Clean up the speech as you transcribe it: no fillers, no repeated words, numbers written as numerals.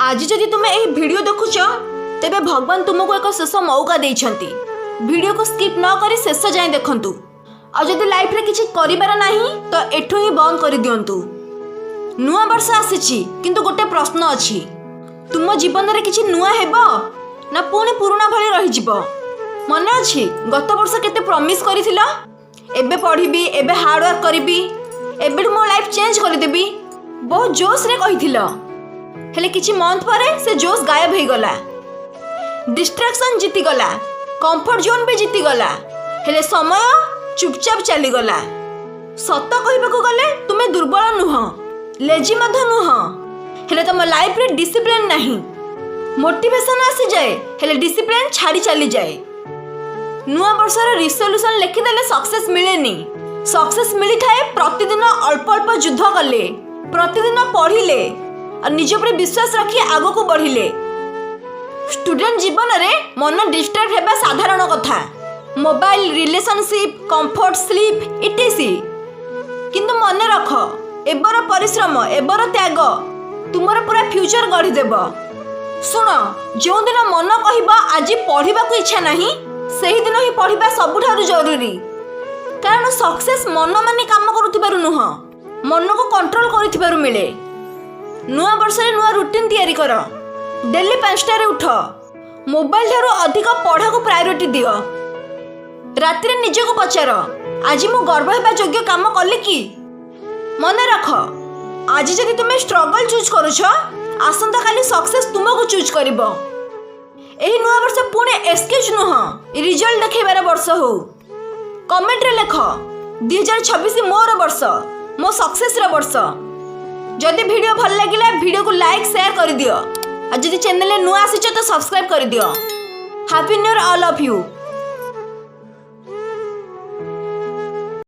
ଆଜି ଯଦି ତୁମେ ଏହି ଭିଡ଼ିଓ ଦେଖୁଛ, ତେବେ ଭଗବାନ ତୁମକୁ ଏକ ଶେଷ ମୌକା ଦେଇଛନ୍ତି। ଭିଡ଼ିଓକୁ ସ୍କିପ୍ ନ କରି ଶେଷ ଯାଏଁ ଦେଖନ୍ତୁ। ଆଉ ଯଦି ଲାଇଫରେ କିଛି କରିବାର ନାହିଁ, ତ ଏଠୁ ହିଁ ବନ୍ଦ କରିଦିଅନ୍ତୁ। ନୂଆ ବର୍ଷ ଆସିଛି, କିନ୍ତୁ ଗୋଟେ ପ୍ରଶ୍ନ ଅଛି। ତୁମ ଜୀବନରେ କିଛି ନୂଆ ହେବ ନା ପୁଣି ପୁରୁଣା ଭଳି ରହିଯିବ? ମନେ ଅଛି, ଗତ ବର୍ଷ କେତେ ପ୍ରମିସ୍ କରିଥିଲ? ଏବେ ପଢ଼ିବି, ଏବେ ହାର୍ଡୱାର୍କ କରିବି, ଏବେଠୁ ମୋ ଲାଇଫ୍ ଚେଞ୍ଜ କରିଦେବି। ବହୁତ ଜୋସ୍ରେ କହିଥିଲ। ହେଲେ କିଛି ମନ୍ଥ ପରେ ସେ ଜୋସ୍ ଗାୟବ ହେଇଗଲା। ଡିଷ୍ଟ୍ରାକ୍ସନ୍ ଜିତିଗଲା, କମ୍ଫର୍ଟ ଜୋନ୍ ବି ଜିତିଗଲା, ହେଲେ ସମୟ ଚୁପଚାପ ଚାଲିଗଲା। ସତ କହିବାକୁ ଗଲେ ତୁମେ ଦୁର୍ବଳ ନୁହଁ, ଲେଜି ମଧ୍ୟ ନୁହଁ, ହେଲେ ତମ ଲାଇଫରେ ଡିସିପ୍ଲିନ୍ ନାହିଁ। ମୋଟିଭେସନ୍ ଆସିଯାଏ, ହେଲେ ଡିସିପ୍ଲିନ୍ ଛାଡ଼ି ଚାଲିଯାଏ। ନୂଆ ବର୍ଷର ରିସଲ୍ୟୁସନ୍ ଲେଖିଦେଲେ ସକ୍ସେସ୍ ମିଳେନି। ସକ୍ସେସ୍ ମିଳିଥାଏ ପ୍ରତିଦିନ ଅଳ୍ପ ଅଳ୍ପ ଯୁଦ୍ଧ କଲେ, ପ୍ରତିଦିନ ପଢ଼ିଲେ ଆଉ ନିଜ ଉପରେ ବିଶ୍ୱାସ ରଖି ଆଗକୁ ବଢ଼ିଲେ। ଷ୍ଟୁଡେଣ୍ଟ ଜୀବନରେ ମନ ଡିଷ୍ଟ୍ରାକ୍ଟ ହେବା ସାଧାରଣ କଥା। Mobile, relationship, comfort, slip, etc. କିନ୍ତୁ ମନେ ରଖ, ଏବର ପରିଶ୍ରମ, ଏବର ତ୍ୟାଗ ତୁମର ପୁରା ଫ୍ୟୁଚର ଗଢ଼ିଦେବ। ଶୁଣ, ଯେଉଁଦିନ ମନ କହିବ ଆଜି ପଢ଼ିବାକୁ ଇଚ୍ଛା ନାହିଁ, ସେହିଦିନ ହିଁ ପଢ଼ିବା ସବୁଠାରୁ ଜରୁରୀ। କାରଣ ସକ୍ସେସ୍ ମନ ମାନି କାମ କରୁଥିବାରୁ ନୁହଁ, ମନକୁ କଣ୍ଟ୍ରୋଲ କରିଥିବାରୁ ମିଳେ। ନୂଆ ବର୍ଷରେ ନୂଆ ରୁଟିନ୍ ତିଆରି କର। ଡେଲି 5ଟାରେ ଉଠ। ମୋବାଇଲ ଠାରୁ ଅଧିକ ପଢ଼ାକୁ ପ୍ରାୟୋରିଟି ଦିଅ। ରାତିରେ ନିଜକୁ ପଚାର, ଆଜି ମୁଁ ଗର୍ବ ହେବା ଯୋଗ୍ୟ କାମ କଲି କି? ମନେ ରଖ, ଆଜି ଯଦି ତୁମେ ଷ୍ଟ୍ରଗଲ୍ ଚୁଜ୍ କରୁଛ, ଆସନ୍ତାକାଲି ସକ୍ସେସ୍ ତୁମକୁ ଚୁଜ୍ କରିବ। ଏହି ନୂଆ ବର୍ଷ ପୁଣି ଏକ୍ସକ୍ୟୁଜ୍ ନୁହଁ, ରିଜଲ୍ଟ ଦେଖେଇବାର ବର୍ଷ ହଉ। କମେଣ୍ଟରେ ଲେଖ, 2026 ମୋର ବର୍ଷ, ମୋ ସକ୍ସେସ୍ର ବର୍ଷ। ଯଦି ଭିଡ଼ିଓ ଭଲ ଲାଗିଲା, ଭିଡ଼ିଓକୁ ଲାଇକ୍, ସେୟାର କରିଦିଅ। ଆଉ ଯଦି ଚ୍ୟାନେଲରେ ନୂଆ ଆସିଛ, ତ ସବସ୍କ୍ରାଇବ୍ କରିଦିଅ। Happy New Year, all of you.